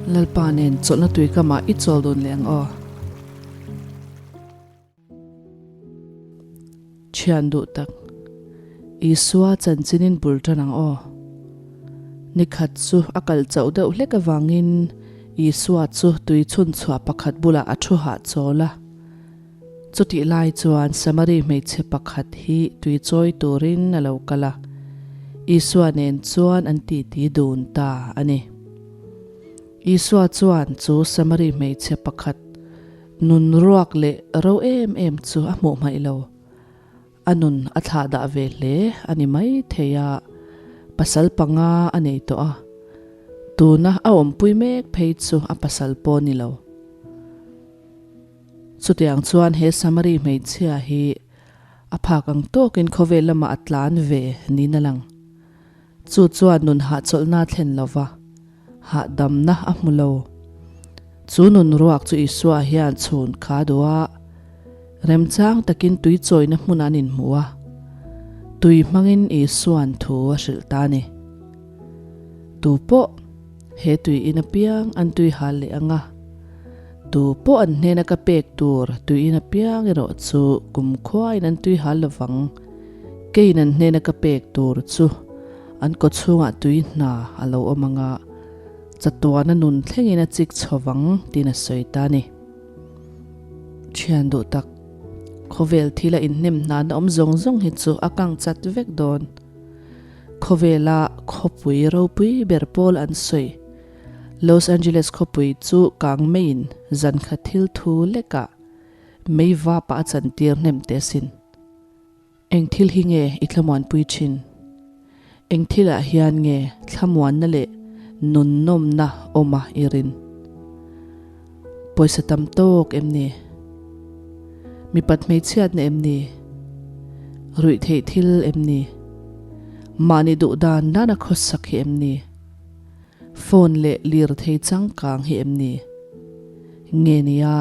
Lalpa nen chawlhna tuikamah i chawl dun leh ang aw. Thian duh tak, Isua chanchinin bul tan ang aw. Nikhat chu a kal chauh deuh hlek avangin Isua chu tui chhun chhuah pakhat bulah a thu hahchawl a. Chutih lai chuan Samari hmeichhe pakhat hi tui chawi turin a lo kal a, Isua nen chuan an titi dun ta a ni. Isua chuan chu Samari hmeichhe pakhat nun ruak leh ro em em chu a hmuh hmaih lo. A nun a thlah dah ve hle a ni mai thei a, pasal panga a nei tawh a, tuna a awmpui mek phei chu a pasal pawh ni lo. Chutiang chuan he Samari hmeichhia hi a phak ang tawkin khawvel lamah a tlan ve niin a lang. Chu chuan nun hahchawlhna a thlen lo va, hahdamna a hmu lo. Chu nun ruak chu Isua hian chhun kha duh a, remchang takin tui chawina hmun an inhmu a, tui hmangin Isua'n thu a hrilh ta a ni. Tu pawh he tui in apiang an tui hal leh ang a, tu pawh an hnena ka pek tur tui in apiang erawh chu kumkhuain an tui hal lovang. Keiin an hnena ka pek tur chu an kaw chhungah tui hna a lo awm ang a, chatuana nun thlengin a chik chho vang tiin a sawi ta a ni. Thian duh tak, khawvel thila inhnem hnana awm zawng zawng hi chu a kang chat vek dawn. Khawvela khawpui ropui ber pawl an sawi. Los Angeles khawpui chu kang meiin zan khat thil thu lekah mei vapah a chantir hnem teh asin. Eng thil hi nge i thlamuanpui thin? Eng thilah hian nge thlamuanna leh nunnawmna awma i rin? Pawisa tam tawk em ni? Mipat hmeichhiatna em ni? Ruih theih thil em ni? Mahni duh dan dana khawsak hi em ni? Phone leh lirthei changkang hi em ni? Nge nia?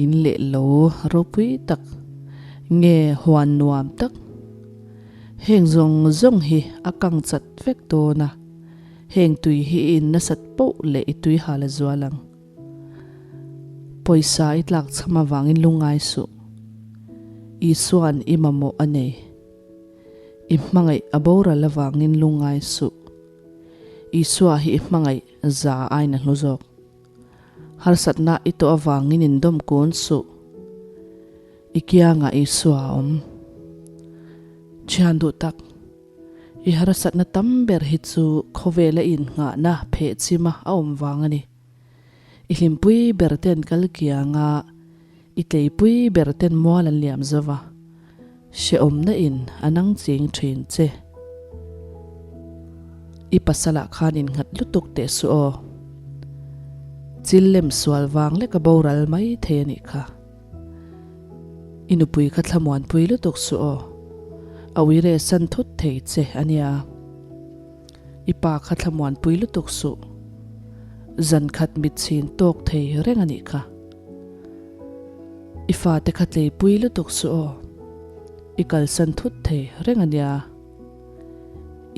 In leh lo ropui tak nge huan nuam tak? Heng zawng zawng hi a kang chat vek dawn a, heng tui hi i in nasat poh leh i tui hal a zual ang. Pawisa i tlak chham avangin lungngai suh. Isua'n i mamawh a nei. I hmangaih a boral avangin lungngai suh. Isua hi i hmangaih za ain a hlu zawk. Harsatna i tawh avangin indawm kun suh. I kiangah Isua a awm. Thian duh tak, i harsatna tam ber hi chu khawvela i innghahna pheh chima a awm vang a ni. I hlimpui ber ten kal kianga i tleipui ber ten mual an liam zo va, hrehawmna in a nang ching thin che. I pasalah khan innghat lutuk teh suh aw. Chil lem sual vang lek a boral mai thei a nih kha. I nupui kha thlamuanpui lutuk suh aw. A uire san thut thei che a nia. I pa kha thlamuanpui lutuk suh. Zan khat mit chhin tawk thei reng a nih kha. I fate kha tleipui lutuk suh aw. I kalsan thut thei reng a nia.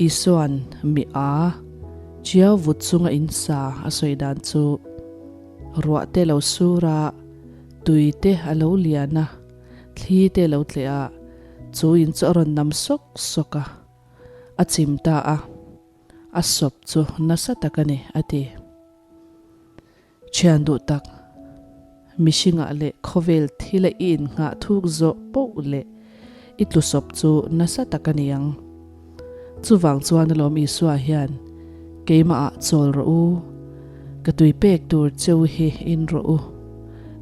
Isua'n mi a chiau vut chunga in sa a sawi dan chu ruah te lo sur a, tui te a lo lian a, thli te lo tleh a, chu in chu a rawn nam sawk sawk a, a chim ta a, a sawp chu nasa tak a ni, a ti. Thian duh tak, mihringah leh khawvel thila i innghah thuk zawh poh leh i tlusawp chu nasa tak a ni ang. Chuvang chuan alawm Isua hian, Keimahah chawl rawh u, ka tui pek tur cheu hi in rawh u,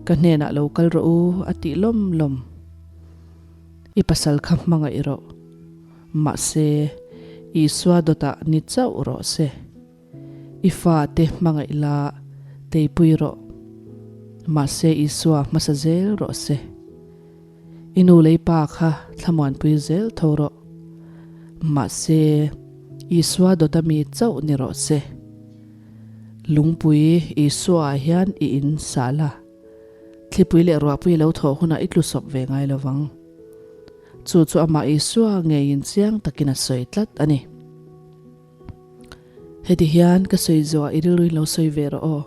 ka hnenah lo kal rawh u a tih lawm lawm. I pasal kha hmangaih rawh. Mahse, Isua dawtah ni chauh rawh se. I fate hmangaih la teipui rawh. Mahse Isua hmasa zel rawh se. I nu lei pa kha thlamuanpui zel tho rawh. Mahse Isua dawta mi chauh ni rawh se. Lungpui Isua ah hian i in sah la. Thlipui leh ruahpui lo thawh hunah i tlusawp ve ngai lo vang. Chu chu amah Isua ngeiin chiang takin a sawi tlat a ni. Heti hian ka sawi zuah i rilruin lo sawi ve rawh aw.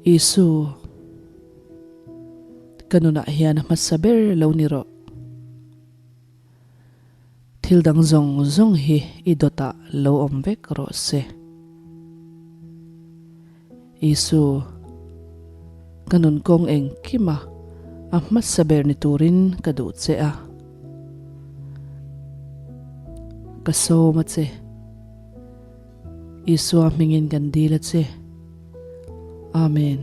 Isu, ka nunah hian a hmasa ber lo ni rawh. Thil dang zawng zawng hi i dawtah lo awm vek rawh se. Isu, ka nun kawng engkima a hmasa ber ni turin ka duh che a. Ka sawm a che. Isua hmingin kan dil a che. Amen.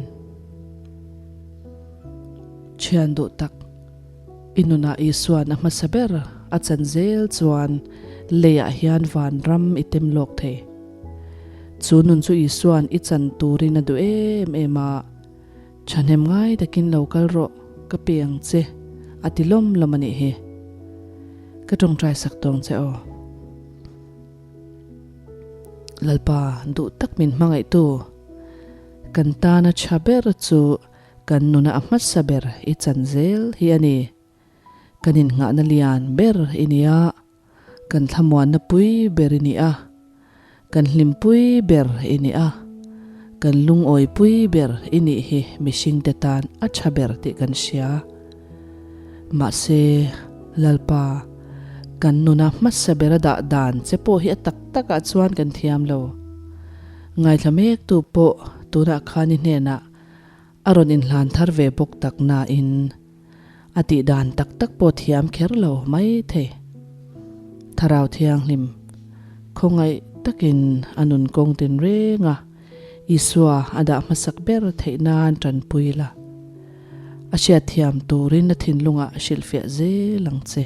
Thian duh tak. I nunah Isua'n a hmasa ber a chan zel chuan leiah hian vanram i tem lawk thei. Chu nun chu Isua'n i chan turin a duh em em a, Thahnem ngai takin lo kal rawh, ka pe ang che, a ti lawm lawm a nih hi. Ka tawngtai sak tawng che aw. Lalpa, duh tak min hmangaihtu, kan tana tha ber chu Kan nuna a hmasa ber i chan zel hi a ni. Kan innghahna lian ber i ni a, kan thlamuanna pui ber i ni a, kan hlimpui ber i ni a, kan lungawipui ber i nih hi mihringte tan a tha ber tih kan hria. Mahse, Lalpa, kan nuna hmasa ber a dah dan che pawh hi a tak takah chuan kan thiam lo. Ngaithla mektu pawh tunah khan i hnenah A rawn inhlan thar ve bawk tak nain a tih dan tak tak pawh thiam kher lo mai thei. Thlarau Thianghlim khawngaih takin a nun kawng tinreng a, Isua a dah hmasak ber theih nan tanpui la. A hriatthiam turin a thinlungah hrilhfiah zel ang che.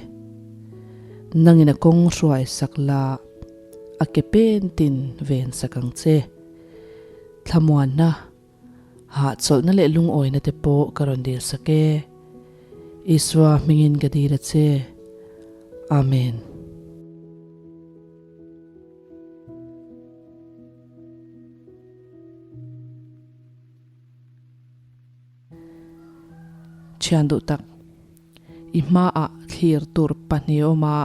Nangin a kawng hruai sak la, a ke pen tin ven sak ang che. Thlamuanna, hahchawlhna leh lungawina te pawh ka rawn dil sak e. Isua hmingin ka dil a che. Amen. Thian duh tak, i hmaah thlir tur pahnih awm a,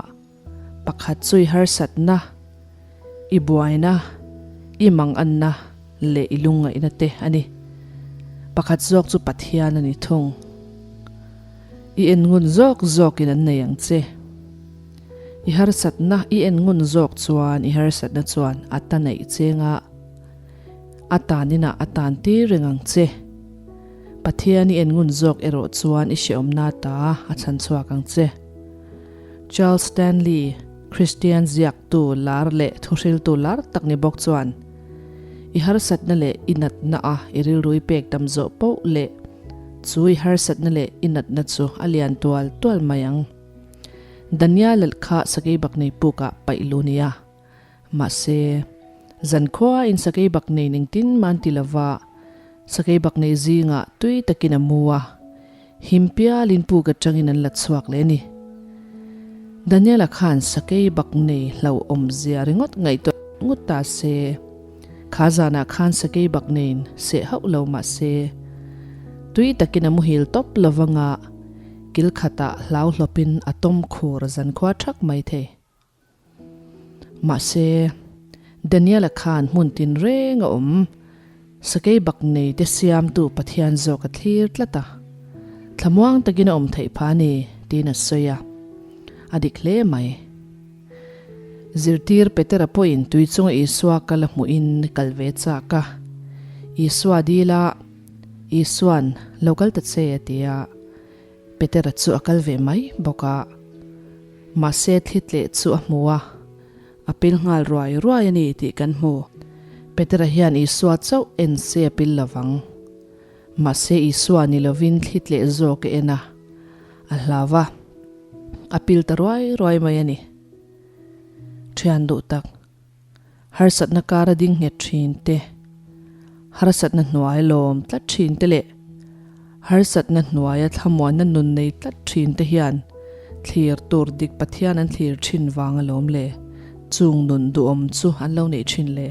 pakhat chu i harsatna, i buaina, i manganna leh i lungngaihna te a ni. Pakhat zawk chu Pathian a ni thung. I en ngun zawk zawkin an nei ang che. I harsatna i en ngun zawk chuan i harsatna chuan a ta neih cheng a. A tan inah a tan tir reng ang che. Pathian i en ngun zawk erawh chuan i hreawmna ta a chhan chhuak ang che. Charles Stanley, Kristian ziaktu lar leh thuhriltu lar tak ni bawk chuan, I harsatna leh i natna a i rilru i pek tam zawh poh leh chu i harsatna leh i natna chu a lian tual tual mai ang. Daniel kha Sakeibaknei pukah paih lu nia. Mahse, zankhua in sakei bak nei ning tin man ti lova, sakei bak nei zingah tui takin a mu a, him pialin puk atangin an la chhuak leh a ni. Daniela khan sakei bak nei hlauhawm zia ringawt ngaihtuah ngut ta se, kha zanah khan sakei bak neiin seh hauh lo mah se, tui takin a muhil tawp lovanga kil khatah hlauhlawpin a tawm khur zankhua thak mai thei. Mahse, Daniela khan hmun tinreng a awm. Sakei bak nei te siamtu Pathian zawk a thlir tlat a. Thlamuang takin a awm theih pha a ni, tiin a sawi a. A dik hle mai. Zirtir Petera pawhin tui chunga Isua kal a hmuhin kal ve chak a. Isua dila, Isua'n, Lo kal ta che, a ti a. Petera chu a kal ve mai bawk a, mahse thli tleh chu a hmu a, a pil nghal ruai ruai a ni tih kan hmu. Petera hian Isua chauh en se a pil lo vang. Mahse Isua ni lovin thli tleh zawk a en a, a hlau va, a pil ta ruai ruai mai a ni. Thian duh tak. Harsatna kara ding nghet thin te, harsatna hnuai lawm tlat thin te leh harsatna hnuaia thlamuanna nun nei tlat thin te hian thlir tur dik Pathian an thlir thin vang alawm le, chung nun duhawm chu an lo neih thin le.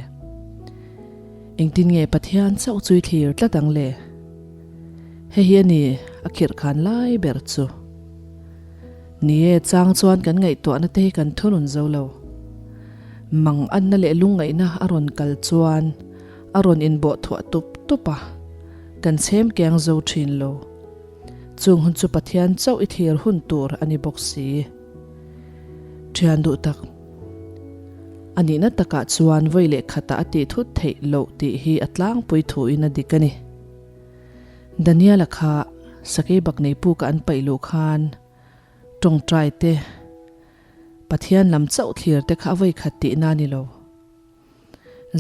Engtin nge Pathian chauh chu i thlir tlat ang le? Hei hi a ni a khirhkhan lai ber chu. Ni e, chang chuan kan ngaihtuahna te hi kan thunun zo lo. Mang anna leh lungngaihna a rawn kal chuan a rawn inbawh thuah tup tup a, kan chhem keng zo thin lo. Chung hun chu Pathian chauh i thlir hun tur a ni bawk si. Thian duh tak. A nihna takah chuan vawi leh khatah a tih thut theih loh tih hi a tlangpui thuin a dik a ni. Daniela kha sakei bak nei puka an paih luh khan tawngtai te, Pathian lam chauh thlir te kha a vawi khat tihna a ni lo.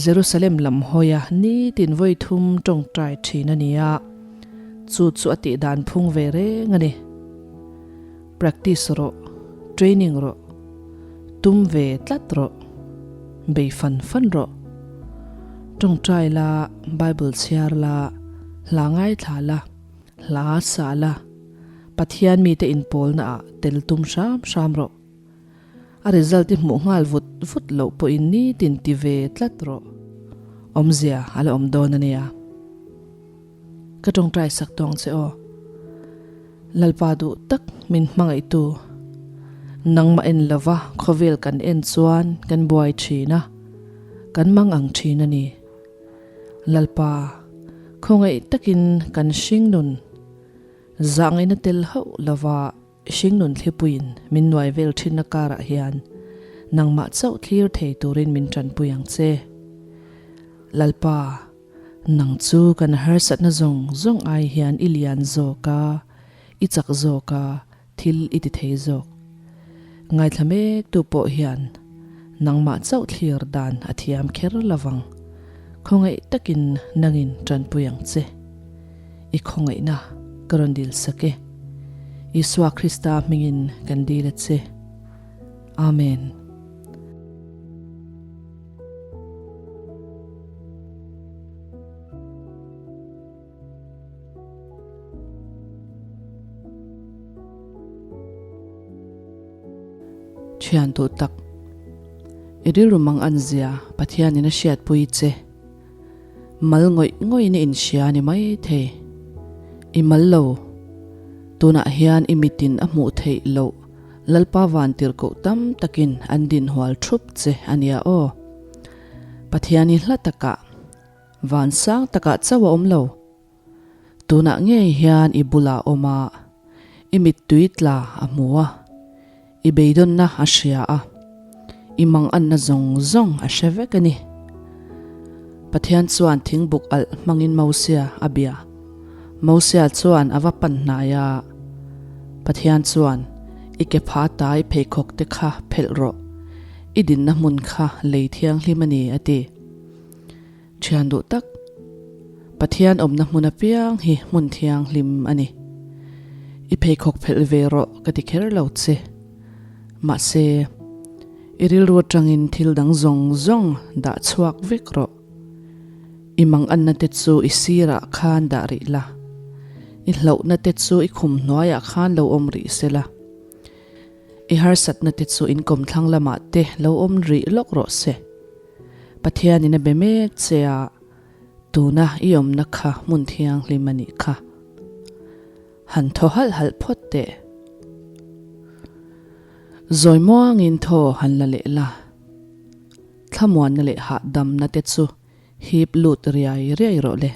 Jerusalem lam hawia nitin vawi thum tawngtai thin a ni a, chu chu a tih dan phung ve reng a ni. Practice rawh, training rawh, tum ve tlat rawh, bei fan fan rawh. Tawngtai la, Bible chhiar la, hla ngaithla la, hla sa la, Pathian mite inpawlna ah tel tum hram hram rawh. A result i hmuh nghal vut vut loh pawhin nitin ti ve tlat rawh. Awmzia a la awm dawn a nia. Ka tawngtai sak tawng che aw. Lalpa duh tak min hmangaihtu. Nangmah en lova khawvel kan en chuan kan buai thin a, kan mang ang thin a ni. Lalpa, khawngaih takin kan hringnun zahngaihna tel hauh lova Hringnun thlipuiin min nuai vel thinna karah hian nangmah chauh thlir thei turin min tanpui ang che. Lalpa, nang chu kan harsatna zawng zawng ai hian i lian zawk a, i chak zawk a, thil i ti thei zawk. Ngaithla mek tu pawh hian nangmah chauh thlir dan a thiam kher lovang. Khawngaih takin nangin tanpui ang che. I khawngaihna ka rawn dil sak e. Isua Krista hmingin kan dil a che. Amen. Thian duh tak, i rilru mang an zia Pathianin a hriatpui che. Mal ngawih ngawih in i inhria a ni mai thei. I mal lo. Tunah hian i mitin a hmuh theih loh Lalpa vantirhkoh tam takin an dinhual thup che a nia aw. Pathian i hla takah, van sang takah chauh a awm lo. Tunah ngei hian i bulah awm a, i mittui tla a hmu a, i beidawnna a hria a, i manganna zawng zawng a hre vek a ni. Pathian chuan thingbuk alh hmangin Mosia a bia. Mosia chuan a va pan hnai a, Pathian chuan, I ke pha tai pheikhawk te kha phelh rawh, i dinna hmun kha lei thianghlim a ni, a ti. Thian duh tak, Pathian awmna hmun apiang hi hmun thianghlim a ni. I pheikhawk phelh ve rawh ka ti kher lo che. Mahse, i rilru atangin thil dang zawng zawng dah chhuak vek rawh. I manganna te chu i sirah khan dah rih la. I hlauhna te chu i khum hnuaiah khan lo awm rih se la. I harsatna te chu inkawmthlang lamah te lo awm rih lawk rawh se. Pathianin a be mek che a, tuna i awmna kha hmun thianghlim a nih kha. Han thaw halh halh phawt teh. Zawi muangin thaw han la leh la. Thlamuanna leh hahdamna te chu hip lut riai riai rawh le.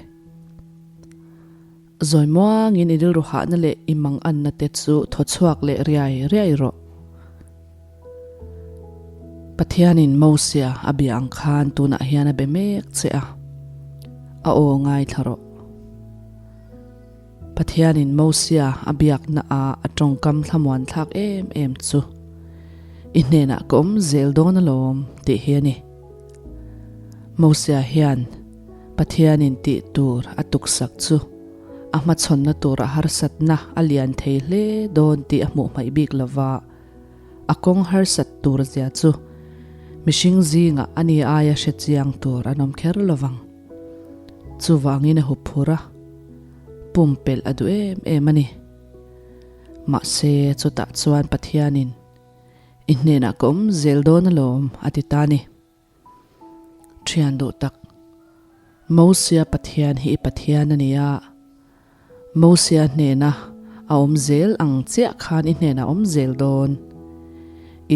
Zawi muangin i rilru hahna leh i manganna te chu thaw chhuak leh riai riai rawh. Pathianin Mosia a bia ang khan tunah hian a be mek che a, a aw ngaithla rawh. Pathianin Mosia a biakna a a tawngkam thlamuan thlak em em chu, I hnenah ka awm zel dawn alawm tih hi a ni. Mosia hian Pathianin tih tur a tuksak chu a hmachhawnna tura harsatna a lian thei hle dawn tih a hmuh hmaih bik lova, a kawng harsat tur zia chu mihring zingah a ni aia hre chiang tur an awm kher lovang. Chuvangin a hup phur a, pumpelh a duh em em a ni. Mahse, chutah chuan Pathianin i hnenah ka awm zel dawn alawm a ti ta a ni. Thian duh tak, Mosia Pathian hi i Pathian a ni a, Mosia hnena a awm zel ang chiah khan i hnenah a awm zel dawn.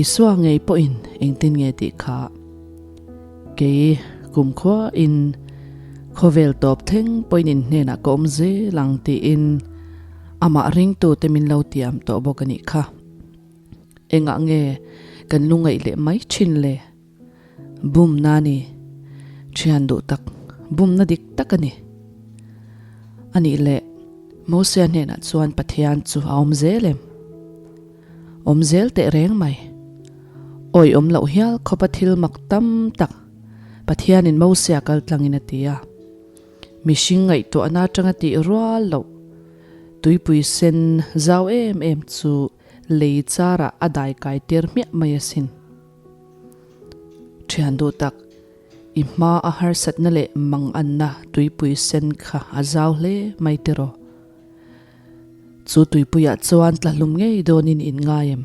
Isua ngei pawhin engtin nge tih kha? Kei kumkhuain khawvel tawp thleng pawhin in hnenah ka awm zel ang tiin amah ringtute min lo tiam tawh bawk a nih kha. Engah nge kan lungaih leh mai thin le? Bumna a ni. Thian duh tak, bumna dik tak a ni. A nih leh, Mosia hnenah chuan Pathian chu a awm zel em? Awm zel teh reng mai. Awi awm loh hial khawpa thil mak tam tak Pathianin Mosia kal tlangin a ti a. Mihring ngaihtuahna atanga tih rual loh tuipui sen zau em em chu lei charah a dai kai tir hmiah mai asin. Thian duh tak, i hma a harsatna leh manganna tuipui sen kha a zau hle mai tiraw? Chu tuipuiah chuan tlahlum ngei dawnin in ngai em?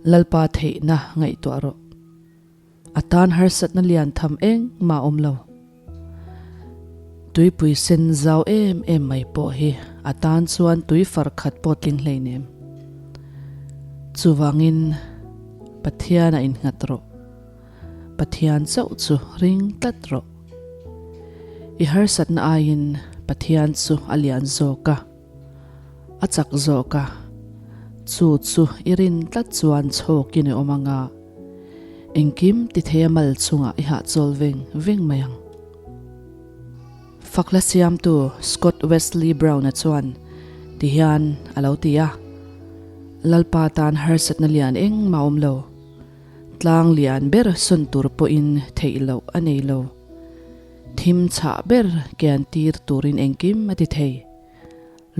Lalpa theihna ngaihtuah rawh. A tan harsatna lian tham engmah awm lo. Tuipui sen zau em em mai pawh hi a tan chuan tui far khat pawh tling hleinem. Chuvangin Pathian a innghat rawh. Pathian chauh chu ring tlat rawh. I harsatna aiin Pathian chu a lian zawk a, a chak zawk a, chu chu i rin tlat chuan chhawkin i awm ang a, engkim ti thei a mal chungah i hahchawl veng veng mai ang. Fakla siamtu Scott Wesley Brown-a chuan tihian a lo ti a, Lalpa tan harsatna lian engmah awm lo. Tlang lian ber sawn tur pawhin theih loh a nei lo. Thim chhah ber kian tir turin engkim a ti thei.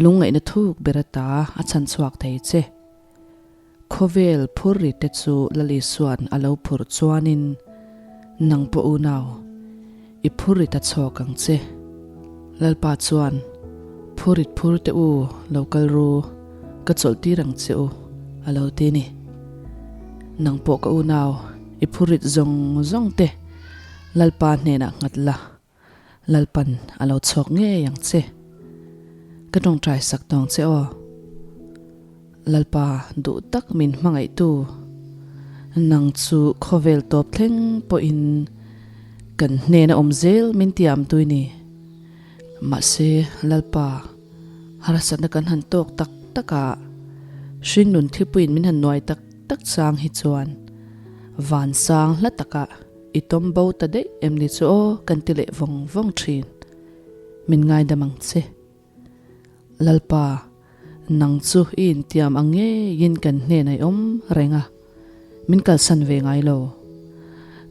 Lungngaihna thuk ber ata a chhan chhuak thei che. Khawvel phur ri te chu Lalisuan a lo phur chuanin nang pawh unau, i phur ri ta chhawk ang che. Lalpa chuan, Phurit phur teh u, lo kal ru, ka chawlh tir ang che u, a lo ti ni. Nang pawh ka unau, i phurit zawng zawng te Lalpa hnenah nghat la, Lalpan a lo chhawk ngei ang che. Ka tawngtai sak tawng che aw. Lalpa duh tak min hmangaihtu, nang chu khawvel tawp thleng pawhin kan hnena awm zel min tiam tui ni. Mahse, Lalpa, harsatna kan han tawk tak tak a, hringnun thipuiin min han nuai tak tak chang hi chuan vansang hla takah i tawm bo ta daih em ni chu aw kan ti leh vawng vawng thin. Min ngaidam ang che. Lalpa, nang chu i intiam ang ngeiin kan hnenah i awm reng a, min kalsan ve ngai lo.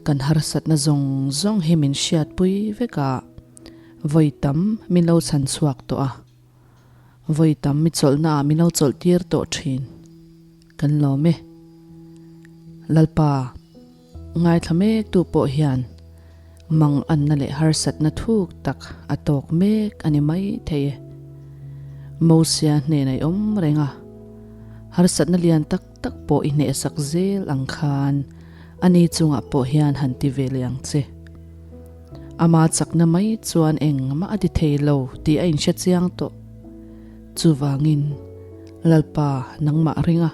Kan harsatna zawng zawng hi min hriatpui vek a, vawi tam min lo chhan chhuak tawh a, vawi tam mi chawlhnaah min lo chawlh tir tawh thin. Kan lawm e. Lalpa. Ngaithla mektu pawh hian manganna leh harsatna thuk tak a tawk mek a ni mai thei e. Mosia hnenah i awm reng a, harsatna lian tak tak pawh i hnehsak zel ang khan ani chungah pawh hian han ti ve leh ang che. Ama chakna mai chuan engmah a ti thei lo tih a inhre chiang tawh. Chuvangin, Lalpa nangmah ring a.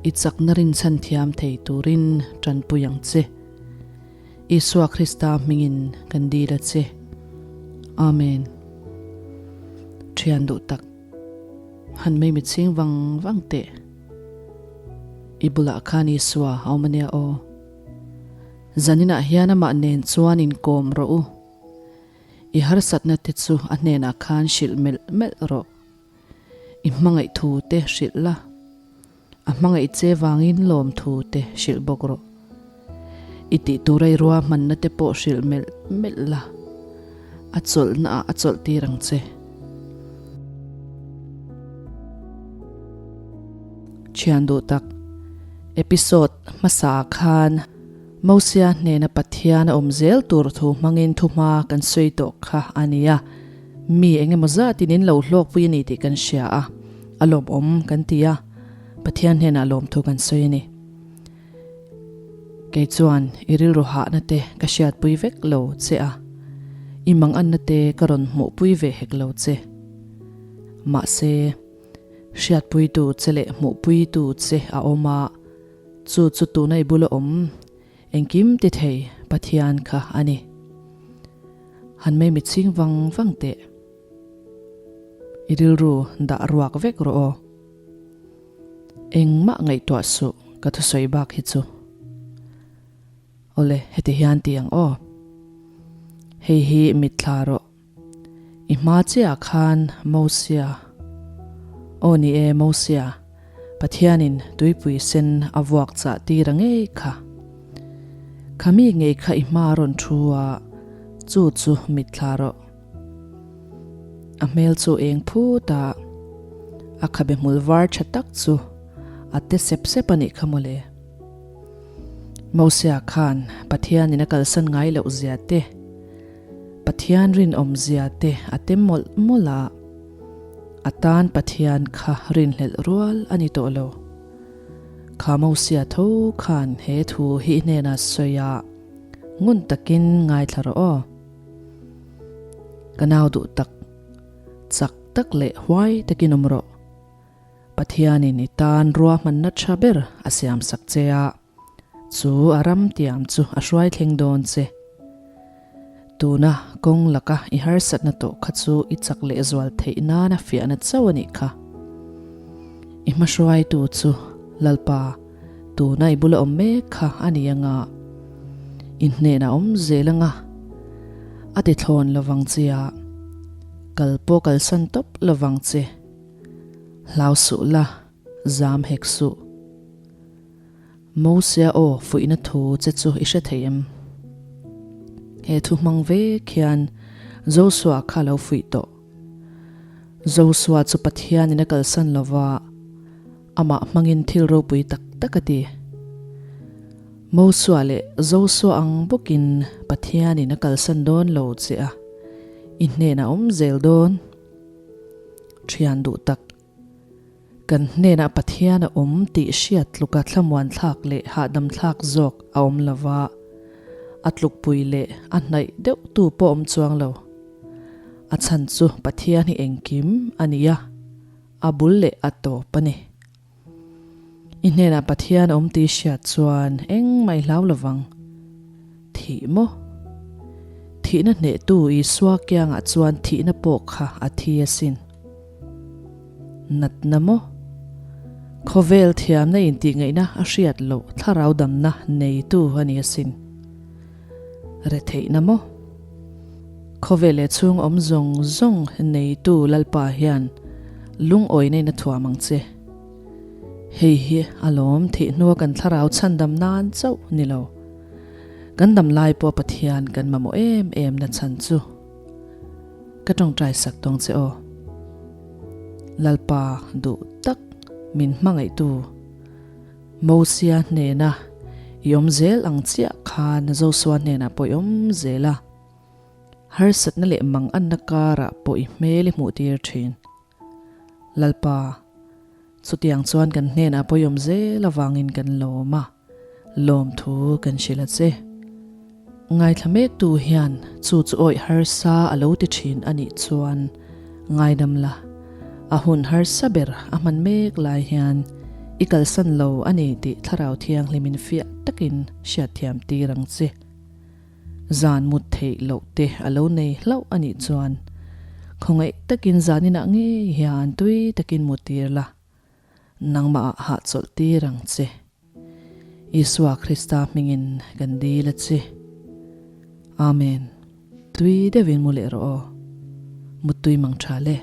I chakna rinchhan thiam thei turin tanpui ang che. Isua Krista hmingin kan dil a che. Amen. Thian duh tak, han mei mitchhing vang vang teh. I bulah khan Isua a awm ania aw. Zaninah hian amah nen chuan inkawm rawh u. I harsatna te chu a hnenah khan hrilh melh melh rawh. I hmangaih thu te hrilh la, a hmangaih che vangin lawm thu te hrilh bawk rawh. I tih tura i ruahmanna te pawh hrilh melh melh la, a chawlhna ah a chawlh tir ang che. Thian duh tak, episode hmasa ah khan Mosia hnena Pathian a awm zel tur thu hmangin thuhma kan sawi tawh kha a nia. Mi eng emaw zatin in lo hlawkpui a ni tih kan hria a, a lawmawm kan ti a, Pathian hnenah lawmthu kan sawi a ni. Kei chuan i rilru hahna te ka hriatpui vek lo che a, i manganna te ka rawn hmuhpui ve hek lo che. Mahse, hriatpuitu che leh hmuhpuitu che a awm a, chu chu tuna i bula awm engkim ti thei. Pathian kha a ni. Han mei mit ching vang vang teh. I rilru dah ruak vek rawh aw. Engmah ngaihtuah suh ka thusawi bak hi chu. Awle, heti hian ti ang aw. Hei hi mitthla rawh. I hma chiah khan Mosia, Aw ni e, Mosia, Pathianin tuipui sen a vuak chah tir a ngei kha. Kha mi ngei kha i hma a rawn thu a, chu chu mitthla rawh. A hmel chu eng phut a, a khabe hmul var tha tak chu a te sep sep a nih kha mawle. Mosia khan Pathianin a kalsan ngai loh zia te, Pathian rinawmzia te a tem mawlh mawlh a, a tan Pathian kha rinhlelh rual a ni tawh lo. Kha Mosia tho khan he thu hi i hnenah sawi a, ngun takin ngaithla rawh aw. Ka nau duh tak, chak tak leh huai takin awm rawh. Pathianin i tan ruahmanna tha ber a siamsak che a, chu a ram tiam chu a hruai thleng dawn che. Tuna kawng laka i harsatna tawh kha chu i chak lehzual theih nana fiahna chauh a nih kha. I hmahruaitu chu Lalpa, tuna i bula awm mek kha a ni anga, i hnenah awm zel anga, a ti thlawn lovang che a, kal pawh kalsan tawp lovang che. Hlau suh la, zam hek suh. Mosia aw fuihna thu che chu i hre thei em? He thu hmang vek hian Josua kha lo fuih tawh. Josua chu Pathianin a kalsan lova, amah hmangin thil ropui tak tak a ti. Mosua leh Josua ang bawkin Pathianin a kalsan dawn lo che a, i hnenah awm zel dawn. Thian duh tak. Kan hnenah Pathian a awm tih hriat tluka thlamuan thlak leh hahdam thlak zawk a awm lo va, a tlukpui leh a hnaih deuh tu pawh awm chuang lo. A chhan chu Pathian hi engkim a ni a, a bul leh a tawp a ni. I hnenah Pathian a awm tih hriat chuan engmah i hlau lovang. Thih maw? Thihna hnehtu Isua kiangah chuan thihna pawh kha a thi asin. Natna maw? Khawvel thiamna intihngaihtna a hriat loh thlarau damna neitu a ni asin. Retheihna maw? Khawvel leh chhung awm zawng zawng neitu Lalpa hian lungawina in a thuam ang che. Hei hi a lawm thih hnua kan thlarau chhandam nan chauh ni lo. Kan dam lai pawh Pathian kan mamawh em em na chhan chu. Ka tawngtai sak tawng che aw. Lalpa duh tak min hmangaihtu. Mosia hnena i awm zel ang chiah khan Josua hnenah pawh i awm zel a. Harsatna leh manganna karah pawh i hmel i hmuh tir thin. Lalpa, chutiang chuan kan hnenah pawh i awm zel avangin kan lawm a, lawmthu kan hrilh a che. Ngaithla mektu hian chu chu awih harsa a lo ti thin a nih chuan ngaidam la, a hun harsa ber a hman mek lai hian i kalsan lo a ni tih Thlarau Thianghlimin fiah takin hriatthiam tir ang che. Zan mut theih loh te a lo nei hlauh a nih chuan khawngaih takin zaninah ngei hian tui takin mu tir la, Nangmah ah hahchawlh tir ang che. Isua Krista hmingin kan dil a che. Amen. Tui deuhin mu leh rawh aw. Muttui mang tha le.